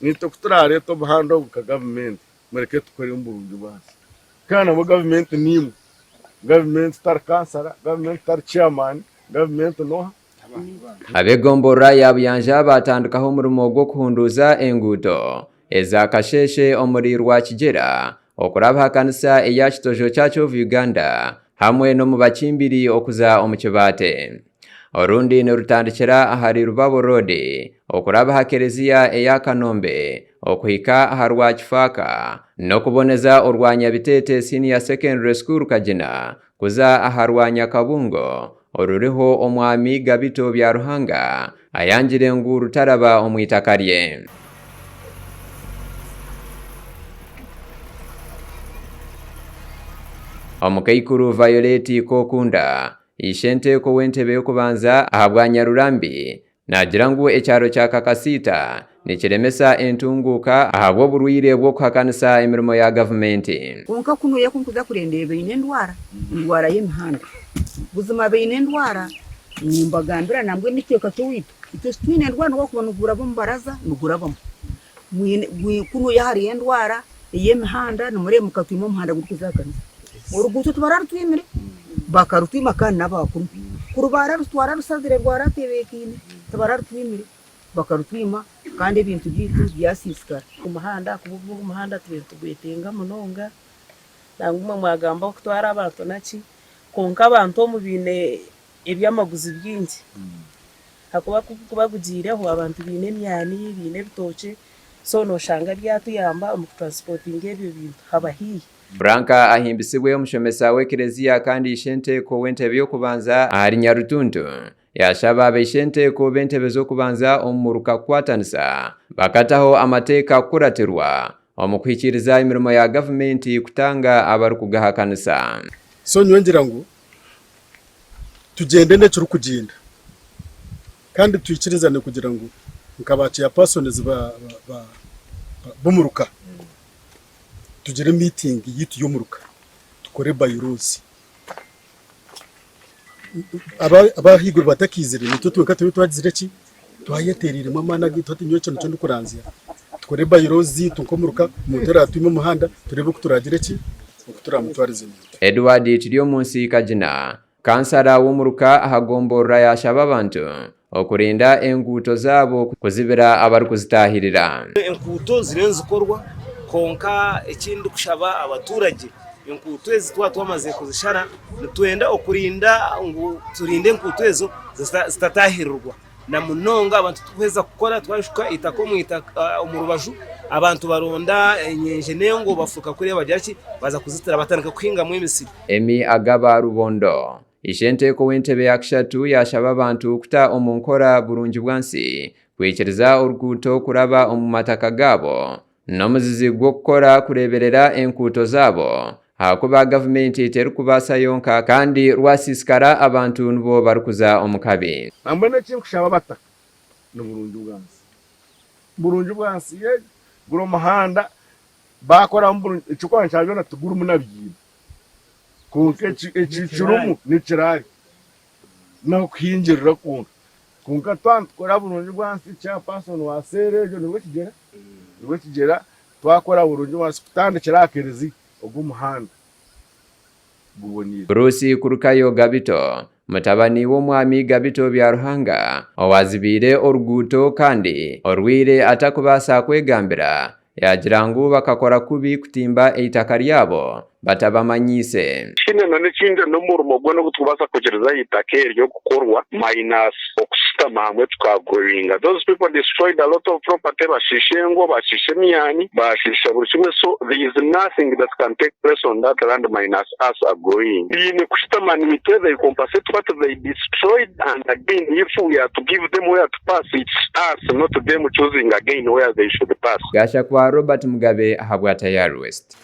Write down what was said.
Naitwe ku turaareete omuhanda ogu nka gavumenti, mureke tukore omu burungi bwansi. Kandi nabwo gavumenti niimwe. Gavumenti tari kansara, gavumenti tari chairman, gavumenti n'oha? Ab'egomborora ya Buyanja baatandikaho omurimo gw'okuhunduuza enguuto eza Kasheeshe omuri Rwakigyera okuraba aha kanisa eya Kitojo Church of Uganda hamwe n'omu Bakimbiri okuza omu Kibaate. Orundi nirutandikira ahari Rubabo Road okuraba aha kereziya eya Kanombe okuhika aha rwa Kifaaka n'okuboneza orwa Nyabiteete Senior Secondary School Kagina kuza aha rwa Nyakabungo oruriho Omwami Gabito Byaruhanga ayangire ngu rutaraba omu itaka rye. Omukaikuru Violet Kokunda Ishenteeko w'entebe y'okubanza ahabwa Nyarurambi naagira ngu ekyaro kya Kakasiita nikiremesa entunguuka ahabw'oburwaire bw'okuhakanisa emirimo ya gavumenti. Kwonka kunuya ku nkuza kurendeeba baine endwara, endwara y'emihanda. Buzima baine endwara, nimbagambira nambwenu n'ekicweka ky'owaitu itwe titwine endwara nobu gwakuba niguraba omu baraza nigurabamu. Kunuya hariyo endwara ey'emihanda nimureeba mukatwima omuhanda gurikuza aha kanisa. Oruguuto tibararutwimire, bakarutwima kandi n'abakuru. Kuri baararutwara rushazire rwaratebeekaine, tibararutwimire, bakarutwima kandi ebintu byaitu byasiisikara. Omuhanda ahakuba ogu omuhanda tubaire nitugwetenga munonga, nangwa imwe mwagamba okutwara abantu naki, kwonka abantu omu baine eby'amaguzi bingi ahakuba ku gurikuba gugiireho abantu baine emyani, baine ebitookye, so noshanga byatuyamba omu kutransipotinga ebyo bintu haba haihi. Frank Ahimbisibwe omushomesa w'ekereziya kandi ishenteeko w'entebe y'okubanza ahari Nyarutuntu yaashaba abaishenteeko b'entebe z'okubanza omu muruka kukwatanisa bakataho amateeka kukuratirwa omu kuhikiiriza emirimo ya gavumenti kutanga abarikugahakanisa. So nyowe ngira ngu tugyende n'ekirikugyenda kandi twikirizane kugira ngu nka ba chairpersons b'omuruka tugire meeting yaitu y'omuruka tukore by-laws. Abahaiguru batakaizire nitwe twenka turiyo twagizire ki? Twayetereiremu amaani agaitu hati nyowe ekyo nikyo ndikuranzya tukore by-laws zaitu nk'omuruka omuntu oraatwima omuhanda tureebe oku turaagire ki? Oku turaamutwarize. Edward Kiryomunsi Kagina, Kansara w'omuruka aha gomborora yaashaba abantu okurinda enguuto zaabo kuzibira abarikuzitaahirira. Enkuuto ziriyo nizikorwa kwonka eki ndikushaba abaturage enkuuto ezi twaba twamazire kuzishara nitwenda okurinda ngu turinde enkuuto ezo zitataahirirwa na munonga abantu tukuheza kukora twashuka eitaka omu rubaju abantu baronda enyenje n'engo bafuruka kuriya bagira ki baza kuzitira batandika kuhingamu emisiri. Emmy Agaba Rubondo, Ishenteeko w'entebe ya kishatu yaashaba abantu kuta omu nkora burungi bwansi kwikiriza oruguuto kuraba omu mataka gaabo n'omuzizi gw'okukora kureeberera enkuuto zaabo ahakuba gavumenti terikubaasa yonka kandi rwasiisikara abantu nibo barikuza omu kabi. Nambwenu eki nkushaba abataka ni burungi bwansi. Burungi bwansi guri omuhanda bakoramu burungi ekyokubanza kya byona tigurimu na biina. Kwonka eki kirimu nikiraari n'ahokuhingirira kwonka. Kwonka twaba nitukora burungi bwansi chairperson wa cell egyo ni Rwekigyera, Rwekigyera twakora burungi bwansi kutandikira aha kereziya ogu omuhanda guboneire. Bruce Kurukayo Gabito, mutabani w'Omwami Gabito Byaruhanga owaazibiire oruguuto kandi orwaire atakubaasa kwegambira, Yaagira ngu bakakora kubi kutimba eitaka ryabo batabamanyiise. Tihaine na n'ekindi n'omurimo gwona ogu turikubaasa kwikiriza aha itaka eryo kukorwa minus okushutama hamwe tuka agreeinga. Those people destroyed a lot of property, bashiisha engo, bashiisha emyani, bashiisha buri kimwe so there is nothing that can take place on that land minus us agreeing. Baine kushutama naitwe they compensate what they destroyed and again if we are to give them where to pass it's us not them choosing again where they should pass. Gashakwa Robert Mugabe ahabwa Tayari West.